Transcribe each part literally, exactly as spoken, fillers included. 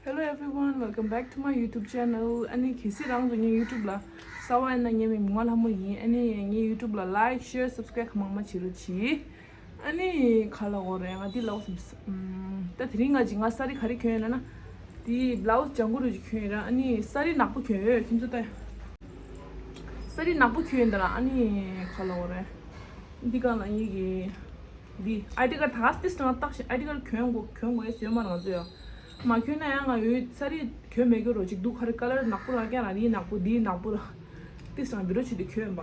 Hello everyone, welcome back to my YouTube channel. ཨ་ནི་གལ་སྲིད་རང་ཚོ་ངའི་YouTube་ལ་གསར་པ་ཡིན་ན་ངའི་མིང་མིག་དམར་ལྷ་མོ་ཡིན། ཨ་ནི་ངའི་YouTube་ལ་like, share, subscribe་གང་མང་མང་བྱེད་རོགས་གྱིས། ཨ་ནི་ག་ལ་འོ་རེད། ང་འདི་ལབ་བསམ། ཨམ། ད་དེ་རིང་ང་ཅིག་ང་ས་རི་ག་རེ་གྱོན་ཡོད་ན་ན། འདི་blouse་ལྗང་གུ་རུ་ཅིག་གྱོན་ཡོད་ར། ཨ་ནི་ས་རི་ནག་པོ་གྱོན་ཡོད། ཁྱེད་ཚོ་ལྟ་ཡ། ས་རི་ནག་པོ་གྱོན་ཡོད་ད་ར། ཨ་ནི་ག་ལ་འོ་རེད། འདི་ག་ལ་ཡི་གི། འདི་ID card་ད་ག་སྟེ་སྟེང་བཏགས་ཤིང་ID card་གྱོན་དགོས་གྱོན་དགོས་ཡས་ཡོད་མ་རང་ཚོ་ཡ། མ་གྱོན་ན་ཡང་ང་ཡོད་ས་རི་གྱོན་མེད་གྱོན་རོ་ཅིག་འདུག་ག་རེ་color་ནག་པོ་ར་ཀྱང་ར་འདི་ནག་པོ་འདི་ནག་པོ་ར། སྟེ་སང་བི་རོ་ཆེ་དུ་གྱོན་པ།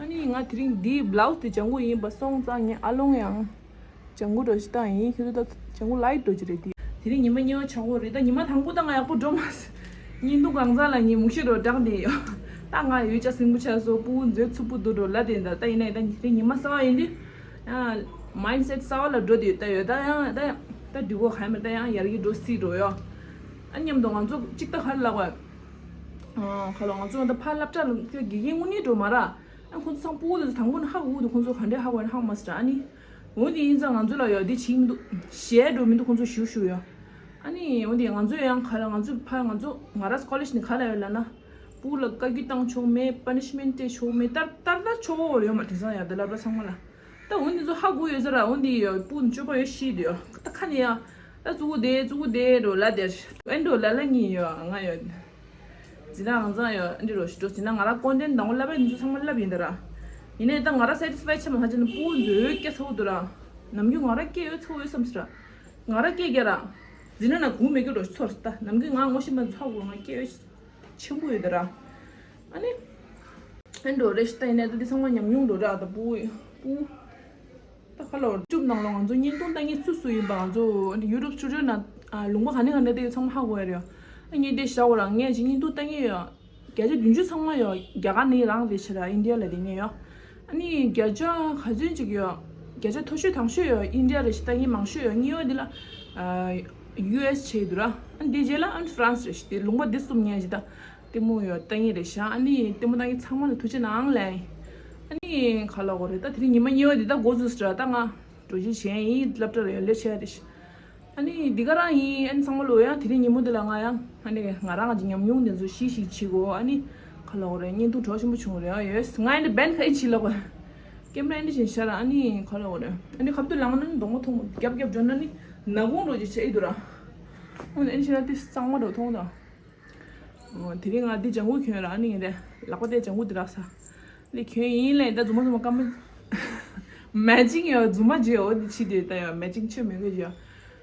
ཨ་ནི་ང་དེ་རིང་འདིའི་blouse་དེ་ལྗང་གུ་ཡིན་པ་སོང་ཙང་ངས་ཨ་ལོང་ཡང་ལྗང་གུ་འདྲ་ཞིག་བཏང་ཡིན། ཁྱེད་ཚོ་ད་ལྗང་གུ་light་འདྲ་ཅིག་རེད་དེ། དེ་རིང་ཉི་མ་གཉིས་པ་ཆགས་ཀྱི་རེད། ད་ཉི་མ་དང་པོ་ད་ང་ཡག་པོ་འགྲོ་མ་སོང་། བརྙན་ཐུང་གང་ཚང་ལ་ངས་མུག་ཤི་འདྲ་བསྒྲགས་བསྡད་ཡོད། ད་ང་ཡོད་ཅག་སེམས་པོ་ཆགས་སོང་། སྤུ་གུ་མཛོད་འཚུབ་པོ་འདུག་འགྲོ་ལབ་བསྡད་ཡིན། ད་ད་ཡིན་ན་ད་དེ་རིང་ཉི་མ་གསར་པ་ཡིན་དུས་ཡང་mindset་གསར་པ་ལ་འགྲོ་བསྡད་ཡོད། ད་ཡོད་ད་ཡང་ད་ཡང་ད་འགྲིག་གོ་ག་ཡིན་མ་ད་ཡང་ཡར་རྒྱས་འགྲོ་སྲིད་འགྲོ་ཡོད། ཨ་མཉམ་དུ་ང་ཚོ་གཅིག་ད་ག་རེ་ལབ་དགོས། ཨ་ག་ལ་ང་ཚོ་ད་ཕར་སློབ་གྲྭ་ལ་དགེ་རྒན་དངོས་གནས་འགྲོ་མ་ར། ཨ་ཁོང་ཚོ་ཚང་སྤུ་གུ་དེ་ཚོ་དང་པོ་ནས་ཧ་གོ་གི་འདུག་ཁོང་ཚོ་ག་འདྲས་ཧ་གོ་ཡིན་ཧ་གོ་མ་སོང་། ཨ་ནི་འོན་ཏེ་ཡིན་ཙང་ང་ཚོ་ལ་ཡོད་དེ་བྱེད་མི་འདུག་གཞས་འགྲོ་མི་འདུག་ཁོང་ཚོ་ཞུ་ཞུ་ཡོད། ཨ་ནི་འོན་ཏེ་ང་ཚོ་ཡང་ག་ལ་ང་ཚོ་ཕར་ང་ཚོ་ང་ར་college་ནས་ག་ལ་ཡོད་ལབ་ན། སྤུ་གུ་ལ་བཀའ་བཀྱོན་བཏང་ཆོག་མེད། punishment་སྤྲད་ཆོག་མེད། ལྟར་ལྟར་ལྟར་ཆོག་གོ་ཡོད་མ་དེང་སང་ཡང་དེ་སློབ་གྲྭ་ཚང་མ་ལ། ད་འོན་ཏེ་ཚོ་ཧ་གོ་ཡོད་ས་ར། འོན་ཏེ་ཡོད་སྤུ་གུ་སྤྱོད་པ་ཡོད་ཤེས་དེ་ཡོད། ད་ཁ་ནས་ཡང་ད་ཙུ་གུ་དེ་ཙུ་གུ་དེ་འགྲོ་ལ་དེ་ཨེ་འགྲོ་ལ་ལ་གཉིས་ཡོད་ང་ཡོད། འཛིན་གྲྭ་ཨང་ཚང་ཡོད་འདི་རོ་ཞིག་འགྲོ་འཛིན་གྲྭ་ང་ར་ཀོན་ཊེན་དང་པོ་བསླབ་པའི་འདི་ཚོ་ཚང་མ་བསླབ་ཡིན་ད་ར། ཡིན་ནའི་ད་ང་ར་satisfy་ཆེ་མ་ཧ་ཅང་ན་སྤུ་གུ་ཚོས་སྐད་ཚ་པོ་འདུག་ར། ནམ་རྒྱུན་ང་ར་སྐད་ཡོད་ཚ་པོ་ཡོད་བསམ་སི་ར། ང་ར་སྐད་རྒྱག་ར། འཛིན་གྲྭ་ན་གུང་མེད་སྐད་རོ་ཞིག་ཚོར་སི་ད་ནམ་རྒྱུན་ང་ངོ་ཤེས་མ་ཚ་པོ་ང་སྐད་ཡོད་ཆེན་པོ་ཡོད་ད་ར། ཨ་ནི། ཨ་འགྲོ་རེ་ཞིག་ད་ཡིན་ནའི་ད་འདི་ཚང་མ་ཉམས་མྱོང་འགྲོ་ར་ད་སྤུ་གུ་སྤུ་གུ། ད་ཁ་ལོ་YouTube་ནང་ལོ་ང་ཚོ་བརྙན་ཐུང་ལྟ་མཁན་སུ་སུ་ཡིན་པ་ང་ཚོ་ཨ་ནི་YouTube Studio་ནང་ཨ་ལུང་པ་ག་ནས་ག་ནས་དེ་ཚང་མ་ཧ་གོ་ཡ་རེད། ཨ་ངས་དེ་བཞག་གོ་ར་ངས་ཅིག་བརྙན་ཐུང་ལྟ་མཁན་ཡོད། བརྒྱ་ཆ་བདུན་ཅུ་ཚང་མ་ཡོད་རྒྱ་གར་ནས་རང་དེ་ཕྱིར་ཨིན་ཌི་ཡ་ལ་དེ་ངས་ཡོད། ཨ་ནི་བརྒྱ་ཆ་ག་ཚོད་ཅིག་ཡོད། བརྒྱ་ཆ་མཐོ་ཤོས་དང་ཤོས་ཡོད་ཨིན་ཌི་ཡ་རེད་ཤི་ལྟ་མཁན་མང་ཤོས་ཡོད་གཉིས་ཡོད་དེ་ལ་ཨ་ཡུ་ཨེས་བྱས་འདུག་ར། ཨ་ནི་དེ་རྗེས་ལ་ཨ་ནི་ཧྥ་རན་སི་རེད་ཤི་དེ་ལུང་པ་དེ་གསུམ་ངས་ཅིག་ད། ལྟད་མོ་ཡོད་ལྟ་ཡིན་རེད་ཤག་ཨ་ནི་ལྟད་མོ་ལྟ་མཁན་ཚང་མ་ལ་ཐུགས་རྗེ་གནང་ལེ། ཨ་ནི་ག་ལ་གོ་རེད་ད་དེ་རིང་ཉི་མ་གཉིས་པ་འདི་ད་འགོ་ཚུགས་ཟེར་ད་ང་འགྲོ་རྒྱུ་བྱས་ཡིན་སློབ་གྲྭ་ལ་ཡང་སླེབས་བྱས་རེད་ཤག་ཨ་ནི་འདི་ག་རང་ཡིན། ཨ་ནི་ཚང་མ་ལོ་ཡང་དེ་རིང་ཉིན་མོ་འདི་ལ་ང་ཡང་ཨ་ནི་ང་རང་གི་ཉམས་མྱོང་འདི་ཚོ་ཤིག་ཤིག་བྱེད་དགོས། ཨ་ནི་ག་ལ་གོ་རེད་བརྙན་ཐུང་གྲོགས་ཆེན་པོ་བྱུང་རེད། ཨ་ཡོད་ང་ཨ་ནི་བན་ཁ་ཨི་བྱེད་ལ་གོ་ཀེམ་ར་ཨ་ནི་བྱིན་ཤག་ར། ཨ་ནི་ག་ལ་གོ་རེད་ཨ་ནི་ཁ་ཐུག་ལངས་ན་ནི་གདོང་པ་མཐོང་རྒྱབ་རྒྱབ་འགྲོ་ན་ནི་ནག་ཁུང་འགྲོ་རྒྱུ་བྱས་ཨི་འདུག་ར། ཨ་ནི་ཨ་ནི་བྱས་ན་དེ་གཙང་མ་འགྲོ་མཐོང་དང་། འོ་དེ་རིང་ང་འདི་ལྗང་གུ་གྱོན་ར། ཨ་ནི་ངས་དེ་ལག་པ་དེ་ལྗང་གུ་འདི་རག་ས། འདི་གྱོན་ཡིན་ལས་ད་རྫུན་མ་རྫུན་མ་སྐམ་པོ། མེ་ཅིང་ཡོད་རྫུན་མ་བརྗེ་འོ་འདི་ཕྱི་དེ་ད་ཡོད་མེ་ཅིང་ཆོད་མེད་གི་ཡོད།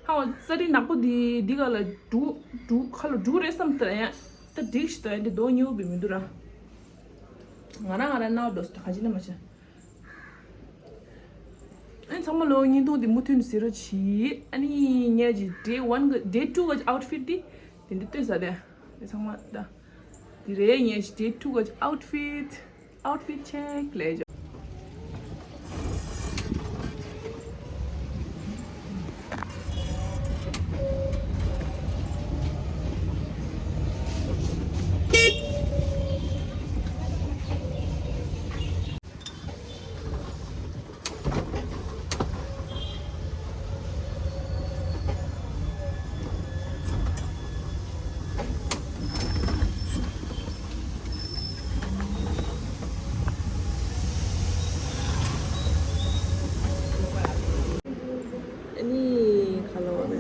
ཧ་འོ་ས་རི་ནག་པོ་འདི་འདི་ག་ལ་འབྲུག་འབྲུག་ཁ་ལོ་འབྲུག་རེད་བསམ་ད་ཡ། ད་འགྲིག་ཤི་ད་ཡ་འདི་རྡོ་ཉེ་བོ་བི་མི་འདུག་ར། ང་རང་ང་རང་ནའོ་འགྲོ་སི་ད་ག་ཅི་ན་མ་བྱ། ཨ་ཚང་མ་ལོ་བརྙན་ཐུང་འདི་མུ་མཐུད་ནས་གཟིགས་རོགས་གྱིས། ཨ་ནི་ངས་ཀྱི་day one་གི་day two་གི་outfit་འདི་དེ་འདྲ་སྟོན་ས་དེ། དེ་ཚང་མ་ད། འདི་རེད་ངས་ཀྱི་day two་གི་outfit outfit check་ལས་ཀྱི། ཨ་ནི་ཁ་ལོ་ནས་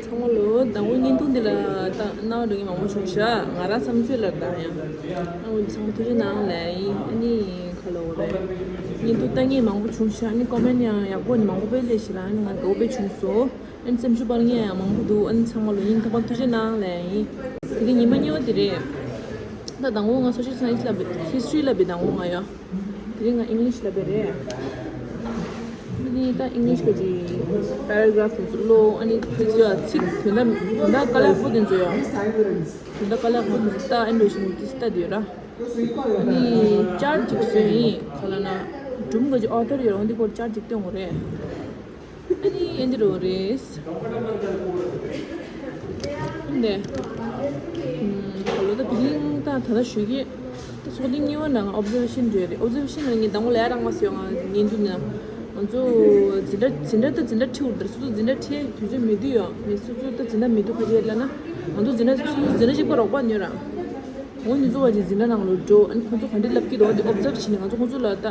ཚང་མ་ལོ་དང་པོ་བརྙན་ཐུང་འདི་ལ་ད་སྣང་བ་འགྲོ་མཁན་མང་པོ་བྱུང་ཤག་ང་རང་བསམ་ཚུལ་ལ་ད་ཡང་ཨ་འོ་ཚང་མ་ཐུགས་རྗེ་གནང་ལེ་ཡིན། ཨ་ནི་ཁ་ལོ་རེད་བརྙན་ཐུང་ལྟ་མཁན་མང་པོ་བྱུང་ཤག་ཨ་ནི་ཀོ་མེན་ཡང་ཡག་པོ་ནི་མང་པོ་དཔེ་སླེབས་ཤག་ལ་ཨ་ནི་ང་དགའ་པོ་དཔེ་བྱུང་སོང་། ཨ་ནི་སེམས་ཤུགས་སྤར་མཁན་ཡང་མང་པོ་འདུག་ཨ་ནི་ཚང་མ་ལོ་སྙིང་ཐག་པ་ཐུགས་རྗེ་གནང་ལེ་ཡིན། དེ་རིང་ཉི་མ་གཉིས་པ་དེ་རེད། ད་དང་པོ་ང་social science་ལབ་པའི་history་ལབ་པའི་དང་པོ་ང་ཡོད། དེ་རིང་ང་English་ལབ་པའི་རེད། ཨ་ནི་ད་English་ག་ཅིག་paragraph་དེ་ཚོ་ཀློག་ཨ་ནི་དེ་ཚོ་ཚིག་དོན་དག་དོན་དག་དཀའ་ལས་ཁག་པོ་དེ་ཚོ་ཡོད། དོན་དག་དཀའ་ལས་ཁག་པོ་དེ་ཚོ་ལྟ་ཨ་ནི་འདྲ་ཞིག་དེ་ཚོ་ལྟ་དེ་ཡོད་ར། ཨ་ནི་chart་ཅིག་བཟོས་ཡིན་ག་ལ་ན་སྒྲུང་ག་ཅིག་author་ཡོད་ར་འོ་འདི་སྐོར་chart་ཅིག་སྟོན་དགོས་རེད། ཨ་ནི་ཨེ་འདི་རུ་རེད། ནས། ཁ་ལོ་ད་དེ་རིང་ད་ད་ལྟ་ཞུ་གི། ད་ཚོགས་ཐེངས་གཉིས་པ་ནང་observation་རེད་རེད། observation་ནང་ངས་དང་པོ་ལས་རང་མ་ཟེར་ང་ཉན་དུས་ན། ང་ ཚོ་འཛིན་གྲྭ་འཛིན་གྲྭ་ད་འཛིན་གྲྭ་ཁྲིད་འུར་དར་སོ་སོ་འཛིན་གྲྭ་ཁྲིད་དུས་ཚོད་མི་འདུག་ཡོད་མི་སོ་སོ་ད་འཛིན་གྲྭ་མི་འདུག་ཁ་ཆེ་ལ་ན་ང་ཚོ་འཛིན་གྲྭ་སོ་སོ་འཛིན་གྲྭ་གཅིག་པ་རོགས་པ་ཉོ་ར། འོ་ནི་ཚོ་བ་ཅིག་འཛིན་གྲྭ་ནང་ལ་འགྲོ་ཨ་ནི་ཁོང་ཚོ་ག་འདྲ་ལབ་ཀྱི་འདུག་འདི་ཨོབ་ཛརབ་བྱས་ནས་ང་ཚོ་ཁོང་ཚོ་ལ་ད་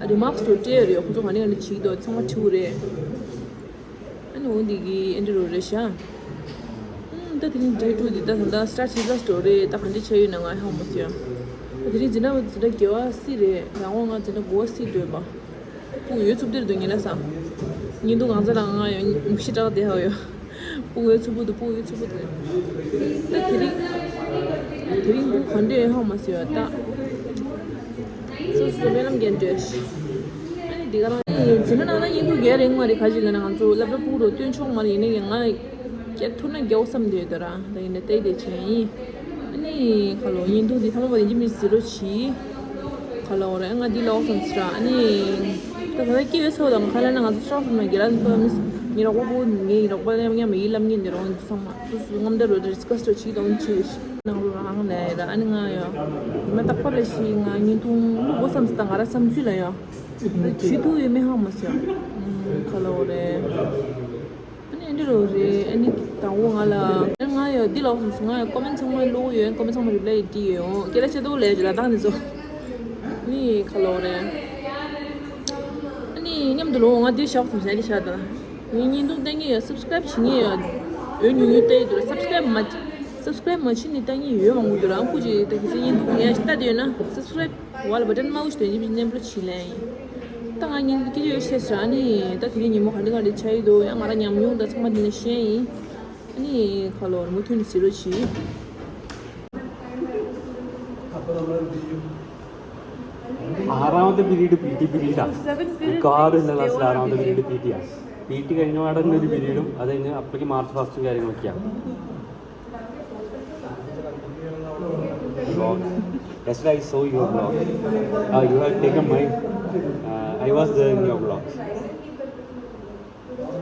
རི་མར་ཀི་སི་འདྲ་སྤྲད་ཡོད་རེད། ཁོང་ཚོ་ག་འདྲ་ག་འདྲ་བྱེད་ཀྱི་འདུག་ཚང་མ་ཁྲིད་འུར་རེད། ཨ་ནི་འོ་འདི་གི་ཨེ་འདྲ་རོ་རེད་ཤག་ཨུམ། ད་དེ་རིང་ཌེ་ཊུ་འདི་ད་ད་ལྟ་སི་ཊཱཊ་བྱེད་ས་སི་ཊོ་རེད། ད་ག་འདྲ་ཆགས་ཡོད་ན་ང་ཧ་གོ་མ་སོང་ཡ། ད་དེ་རིང་འཛིན་གྲྭ་འཛིན་གྲྭ་བརྒྱད་པ་སི་རེད། རང་དབང་ང་འཛིན་གྲྭ་དགུ་པ་སི་འགྲོ་ཡོད་པ། སྤུ་གུ་ཡོད་ཚུབ་དེར་འདུག་ཉིན་ན་ས། ཉིན་འདུག་གང་ཚ་རང་ང་ཡོད་མུག་ཤི་དྲག་དེ་ཧ་ཡོད། སྤུ་གུ་ཡོད་ཚུབ་པོ་འདུག་སྤུ་གུ་ཡོད་ཚུབ་པོ་འདུག་ད་དེ་རིང་དེ་རིང་སྤུ་གུ་ག་འདྲ་ཡོད་ཧ་གོ་མ་སོང་ཡ་ད། སོ་སོ་སྨོན་ལམ་རྒྱག་འདྲ། ཨ་ནི་འདི་ག་རང་ཨེ་འཛིན་གྲྭ་ནང་ན་བརྙན་ཐུང་རྒྱག་རིང་མ་རེད། ག་ཅིག་ལབ་ན་ང་ཚོ་སློབ་གྲྭ་ཕྲུ་གུ་རུ་སྟོན་ཆོག་མ་རེད། ཡིན་ནའི་ང་རྒྱག་ཐུབ་ན་རྒྱག་བསམ་བསྡད་ཡོད་ད་ར། ད་ཡིན་ན་བལྟས་བསྡད་བྱས་ཡིན། ཨ་ནི་ཁ་ལོ་བརྙན་ཐུང་འདི་ཐ་མ་བ་ཡིན་གྱི་མི་ཟེར་རོ་བྱིས། ཁ་ལོ་རེད་ང་འདི་ལོག་སོང་ཟེར་ར། ཨ་ནི་ད་ད་ལྟ་སྐྱེ་བའི་ཚོགས་དང་ཁ་ལ་ན་ང་ཚོ་ཤོག་ཐུབ་ན་རྒྱ་ལ་ནི་ཕ་མི་ངའི་རོགས་པ་པོ་ངའི་རོགས་པ་ལ་མཉམ་མི་ཡིད་ལམ་ངན་འདི་རོགས་ཚང་མ། སོ་སོ་རྔམ་དར་རོ་ཌི་སི་ཀ་སི་ཊོ་བྱེད་དང་བྱེད། ནང་ལོ་རང་ལས་ར་ཨ་ནི་ང་ཡོ། མ་རྟག་པར་ལ་ཞིག་ང་བརྙན་ཐུང་བླུག་དགོས་བསམ་སི་ད་ང་ར་བསམ་ཚུལ་ལ་ཡོ། ད་བྱེད་ཐུབ་ཡོད་མེད་ཧ་མ་སི་ཡ། ཁ་ལོ་རེད། ཨ་ནི་ཨ་འདྲི་རོ་རེད། ཨ་ནི་དང་པོ་ང་ལ་ང་ཡོ་འདི་ལོག་སོང་ང་ཡོ་ཀོ་མེན་ཚང་མ་བླུག་ཡོད། ཀོ་མེན་ཚང་མ་རི་པ་ལའི་བྲིས་ཡོད། སྐད་ཆ་བཤད་དོ་ལས་ལ་དང་ནི་ཚོ། ནི་ཁ་ལོ་རེད། ཨ་ནི་མཉམ་དུ་ལོ་ང་འདི་ཞག་སོང་ཟེར་ནི་ཤ་ད། ངའི་བརྙན་ཐུང་ལྟ་མཁན་ཡོད། སབ་སི་ཀ་རེབ་བྱེད་མཁན་ཡོད། འོས་ཉུང་ཉུང་ལྟ་ཡི་འདུག་སབ་སི་ཀ་རེབ་མ་སབ་སི་ཀ་རེབ་མ་བྱེད་ནི་ལྟ་མཁན་ཡོད་མང་པོ་འདུག་རང་སྐུ་མཁྱེན་ད་གི་ཚེ་བརྙན་ཐུང་ངས་ལྟ་དེ་ཡོད་ན་སབ་སི་ཀ་རེབ་བ་ལ་བ་ཊན་མ་འུ་ཞིག་དོན་གྱི་མི་ནེམ་པོ་བྱེད་ལན་ཡིན། ད་ང་ཉིན་སྐད་ཆ་ཡོད་བཤད་ཟེར། ཨ་ནི་ད་དེ་རིང་ཉིན་མོ་ག་འདྲ་ག་འདྲ་ཆགས་ཡི་འདུག་ཡང་ང་རང་ཉམས་མྱོང་ད་ཚང་མ་འདི་ནས་བཤད་ཡིན། ཨ་ནི་ཁ་ལོ་མུ་མཐུད་ནས་ཟེར་རོགས་གྱིས། Around the period, P T period. Seven period. God in the last around the period P T. P T കഴിഞ്ഞ പാടെ ഒരു പീരീഡും അത് കഴിഞ്ഞ് അപ്പോഴേക്ക് മാർച്ച് ഫാസ്റ്റും കാര്യങ്ങളൊക്കെയാണ്. Blog. Yesterday I saw your blog. Uh, you had taken my. Uh, I was there in your blog.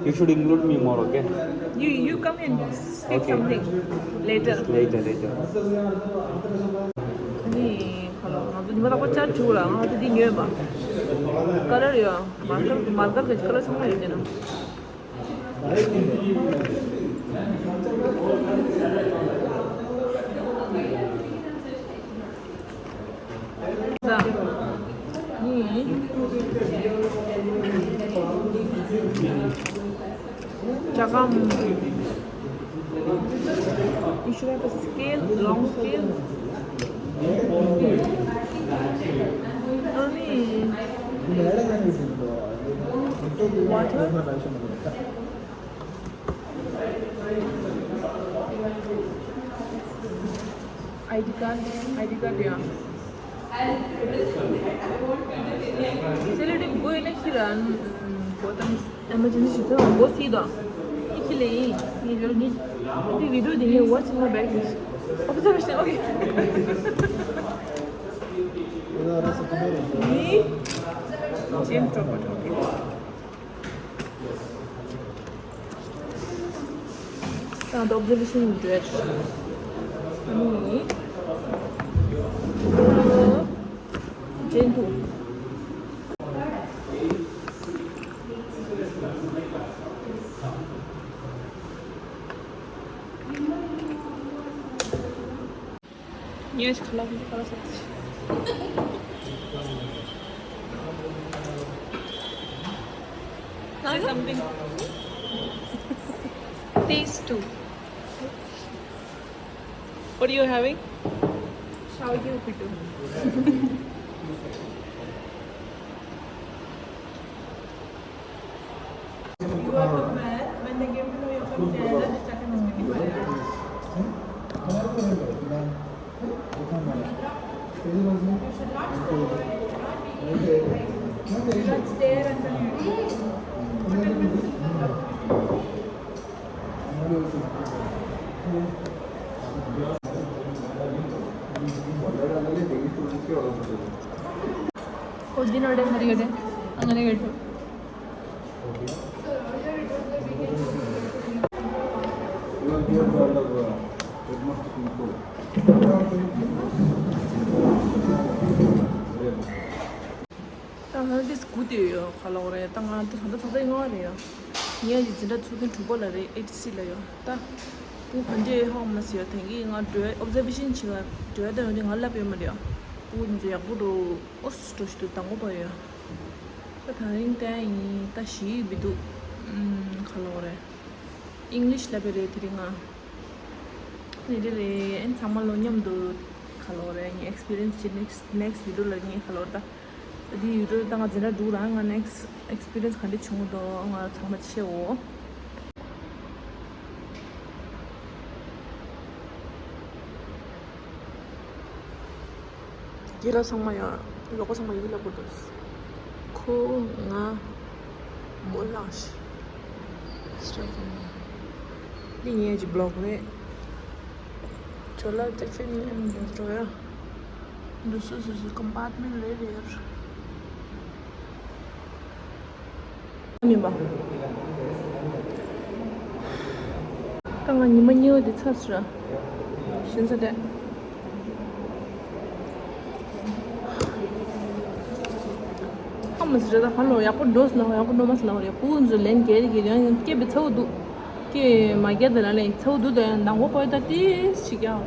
You should include me more, okay? You you come and speak something later. Later, later. ནི་ཁ་ལོ་ང་ཚོ་ཉི་མ་རྟག་པར་ཆར་བྱུག་ལ་ང་ཚོ་འདི་ཉོས་པ། ཀ་ལར་ཡོད། མར་ཀར་མར་ཀར་གྱི་ཀ་ལར་ཚང་མ་ཡོད་ཀྱི་ན། ཇ་ཁམ། You should have a scale, long scale. ཨ་ནི། Water. I D card, I D card, yeah. Facility go in a kiran, go tam emergency go see the. Ikile, ni jol ni. The video thing, what's in my bag? Observation, okay. Ni? James Robert, okay. ད་ལྟ་ཨོབ་ཛར་བེ་ཤན་འགྲོ་ཡ་ཆུ། ཨ་ནི། ཇེན་ཐུ། Yes, hello, hello, sir. Say something. Taste two. What are you having? Shaoyu Pitu. You are aware when they came to know your company, they started talking about it. You should not stare at the ходили на день рождения. അങ്ങനെ കേട്ടു. ད་ང་ཏིས་སྒུག་བསྡད་ཡོད། ག་ལབ་དགོས་རེད། ད་ང་ཏིས་ད་ལྟ་ཚོགས་གཙོ་ལྔ་པ་རེད་ཡ། ངས་ཀྱི་འཛིན་གྲྭ་ཚོགས་ཐེངས་དྲུག་པ་ལ་རེད། ཨེ་ཊི་སི་ལ་ཡོད་ད། སྤུ་གུ་ག་འདྲས་ཧ་གོ་མ་སོང་ཡ། དེང་གི་ང་འགྲོ་ཨོབ་ཛར་ཝེ་ཤན་བྱེད་ག་འགྲོ་ཡ། ད་ཡོང་དུས་ང་ལབ་ཡོད་མ་རེད་ཡ། སྤུ་གུ་འདི་ཚོ་ཡག་པོ་འགྲོ། ཨོ་སི་འགྲོ་ཞིག་འདུག། དང་པོ་པ་ཡོད་ཡ། ད་དེ་རིང་བལྟས་ཡིན། ད་ཞི་ཡི་མི་འདུག། ཨུམ། ག་ལབ་དགོས་རེད། ཨིང་ལིཤ་ལབ་པ་རེད་དེ་རིང་ང་། ནི་རེད་རེད། ཨན་ཚང་མ་ལོ་མཉམ་དུ་ག་ལབ་དགོས་རེད། ངའི་ཨེག་སི་པི་རི་ཡན་སི་ཅིག་ནེག་སི་ཊི་ནེག་སི་ཊི་བི་ཌི་ཡོ་ལ་ངས་ག་ལབ་དགོས་རེད་ད། ད་དེའི་བི་ཌི་ཡོ་ད་ང་འཛིན་གྲྭ་དྲུག་རང་ང་ནེག་སི་ཊི་ཨེག་སི་པི་རི་ཡན་སི་ག་འདྲ་བྱུང་འདུག་ང་ཚང་མ་བཤད་འོ། རྒན་ལགས་ཚང་མ་ཡང་ལོ་གོ་ཚང་མ་ཡིན་ལབ་དགོས་འདུག། ཁོ་ང་མོ་ལགས་ཤི། འདི་ངའི་གི་བི་ལོག་རེད། ཇོ་ལགས་ཏི་ཕིན་འགྲོ་ཡ། འདི་སོ་སོ་སོའི་ཀམ་པཱར་ཊི་མེན་ཊི་རེ་རེ་ཡོད། མིན་པ། ད་ང་ཉི་མ་གཉིས་པ་འདི་ཚར་སོང་ར། ཞེ་ས་དྲག། ཧ་མ་སི་རེད། ད་ཧ་ལོ་ཡག་པོ་འགྲོ་སོང་ན་ཡག་པོ་འགྲོ་མ་སོང་ན་ཡག་པོ་འགྲོ་མ་སོང་ན་ཡག་པོ་འཛུལ་ལན་རྒྱལ་རྒྱལ་ཡང་ཡང་སྐད་པའི་ཚ་བོ་འདུག། སྐད་མ་རྒྱལ་དེ་ལ་ལན་ཚ་བོ་འདུག། ད་ཡང་དང་པོ་པོ་ད་ཏིས་ཞིག་ཡང་།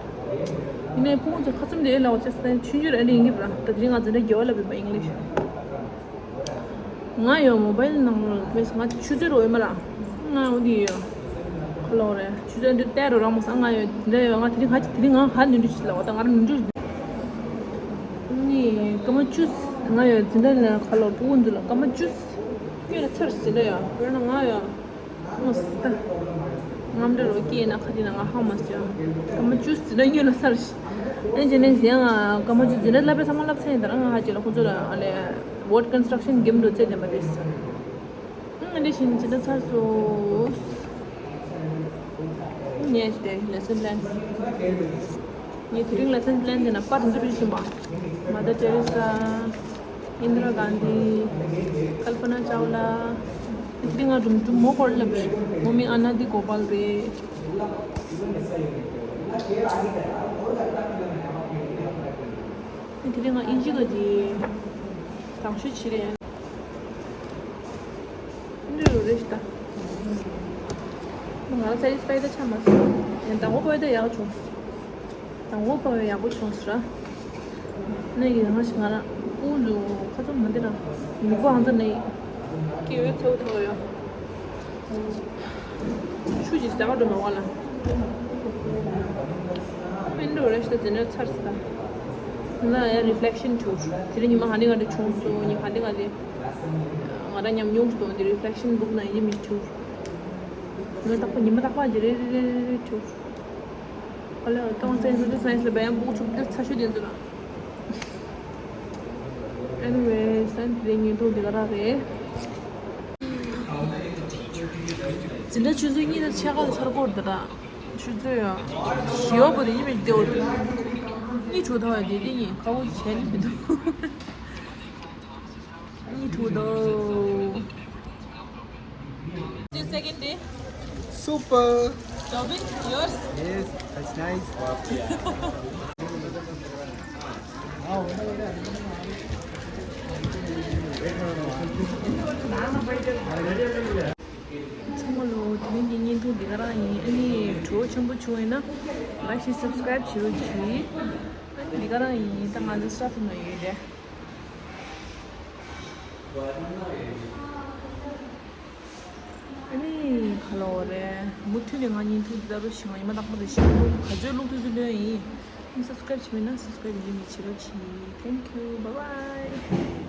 ཡིན་ནའི་ཕུང་ཚོ་ཁ་ཚུམ་དེ་ལ་བ་ཅེས་ཏན་ཆུང་ཆུང་རེ་ལེན་གི་ར། ད་དེ་རིང་ང་འཛིན་གྲྭ་རྒྱལ་བ་ལ་བི་པ་ཨིང་ལིཤ། ང་ཡོད་མོ་བལ་ནང་ལ་བས་ང་ཆུ་ཚོད་རོ་ཡོད་མ་ལ། ང་འོ་དེ་ཡོད། ཁ་ལོ་རེད། ཆུ་ཚོད་འདི་བལྟས་རོ་རང་མོ་སང་ང་ཡོད་འདི་ཡོད། ང་དེ་རིང་ཧ་ཅི་དེ་རིང་ང་ཧ་ནུ་འདྲི་ཞིག་ལ་བ་ད་ང་རང་ནུ་འདྲི། ནི་སྐར་མ་བཅུ། ང་ཡོད་འཛིན་གྲྭ་ལ་ཁ་ལོ་སྤུ་གུ་འདི་ལ་སྐར་མ་བཅུ། སྐྱོད་ལ་ཚར་ཟིན་ལ་ཡོད་བོད་ན་ང་ཡོད། མོ་སི་ཏ། རྔམ་འདྲ་རོ་སྐྱེས་ན་ཁ་དེ་ན་ང་ཧ་མ་སོ་ཡ། སྐར་མ་བཅུ་ཟིན་ན་སྙོན་ལ་སར་ཤི། ཨེ་ཇེ་ནས་ཟེར་ང་སྐར་མ་བཅུ་ཟིན་ན་ལབ་པའི་ཚང་མ་ལབ་ཚེ་ཡིན་ད་ར་ང་ཧ་ཅེ་ལ་ཁོ་ཚོ་ལ་ཨ་ལེ། ཝོར་ཌི་ཀོན་སི་ཊྲག་ཤན་གེམ་འགྲོ་ཚེ་ལྡན་པ་རེད། ཨང་འདི་བཞིན་ཇི་ལྟར་ཚར་སོ། ངས་ཞུ་དེ་ལེ་སོན་པི་ལན། ངས་དེ་རིང་ལེ་སོན་པི་ལན་དེ་ན་པར་འཛུབ་བཞིན་པ། མ་དར་ཏེ་རེ་ས། ཨིན་དི་ར་གྷན་དྷི། ཀལ་པ་ན་ཅའོ་ལ། དེ་ང་དུམ་དུམ་མོ་སྐོར་ལབ་མོ་མིང་ཨ་ན་དི་གོ་པལ་རེད། དེ་ང་ཨིན་ཇི་ག་དེ་དང་ཤོས་ཆི་རེད། འདི་རུ་རེད་ཤི་ད། ང་ལ་སེ་ཊི་སི་ཕའི་ད་ཆ་མ་སོང་། ཡང་དང་པོ་པོ་ད་ཡག་བྱུང་། དང་པོ་པོ་ཡག་པོ་བྱུང་ཟེར། ནས་ཡིན་ང་ཞིག་ང་ལ་སྤུ་གུ་ཁ་ཚོམ་མ་འདི་ན་མི་གོ་ཨང་ཚ་ནས་སྐྱེ་བོའི་ཚེའུ་ཐོག་ཡོད། ཆུ་ཞིག་ཟ་ག་འགྲོ་མ་བ་ལ། ཨེ་འགྲོ་རེ་ཞིག་ད་འཛིན་གྲྭ་ཚར་སི་ད། ང་ཡང་རི་ཕི་ལེག་ཤན་བྱུང་། དེ་རིང་ཉི་མ་ག་འདི་ག་འདི་བྱུང་སོང་། ཉི་མ་ག་འདི་ག་འདི། ང་རང་ཉམས་མྱོང་ཞིག་དང་འདི་རི་ཕི་ལེག་ཤན་བུག་ན་ཡིན་མི་བྱུང་། ཉི་མ་རྟག་པ་ཉི་མ་རྟག་པ་འདི་རེ་རེ་རེ་རེ་བྱུང་། ཨ་ལེ་ཀང་སེན་སི་སེན་སི་ལ་བ་ཡང་བུག་ཆུབ་འདིར་ཚ་ཤོས་དེ་འདི་ལ། Anyway, སན་དེ་རིང་ཉིན་ཐོག་འདི་ག་རང་རེད། འཛིན་གྲྭ་ཆུ་ཚོད་གཉིས་དང་ཕྱེད་ཀ་ལ་ཚར་སྐོར་འདི་ར། ཆུ་ཚོད་ཡང་ཞི་བ་པོ་དེ་ཡིན་པའི་བདེ་བོ་དེ། གཉིད་འཕྲོ་ཐལ་བ་དེ་དེ་ཡིན་ཁ་བོ་བྱས་ནས་མི་འདུག། གཉིད་འཕྲོ་འདུག། This second day. Super. Tobin, yours? Yes, that's nice. ཚང་མ་ལོ། དེ་རིང་གི་བརྙན་ཐུང་འདི་ག་རང་ཡིན། ཨ་ནི་བྲོ་ཆེན་པོ་བྱུང་ཡོད་ན་ལའིག་ཤེར་སབ་སི་ཀ་རའིབ་བྱེད་རོགས་གྱིས། ཨ་ནི་འདི་ག་རང་ཡིན། ད་ང་འདི་སི་ཊ་ཕུ་ན་ཡོད་རེད། ཨ་ནི་ག་ལོ་རེད། མུ་མཐུད་ནས་ང་བརྙན་ཐུང་འདི་ལྟ་བུ་ཞིག་ང་ཉི་མ་རྟག་པར་རེ་ཞིག་ག་ཚོད་བླུག་ཐུབ་ཐུབ་ལོན་ཡིན། ཨ་ནི་སབ་སི་ཀ་རའིབ་བྱེད་མེད་ན་སབ་སི་ཀ་རའིབ་ཡིན་མི་བྱེད་རོགས་གྱིས། Thank you. Bye bye.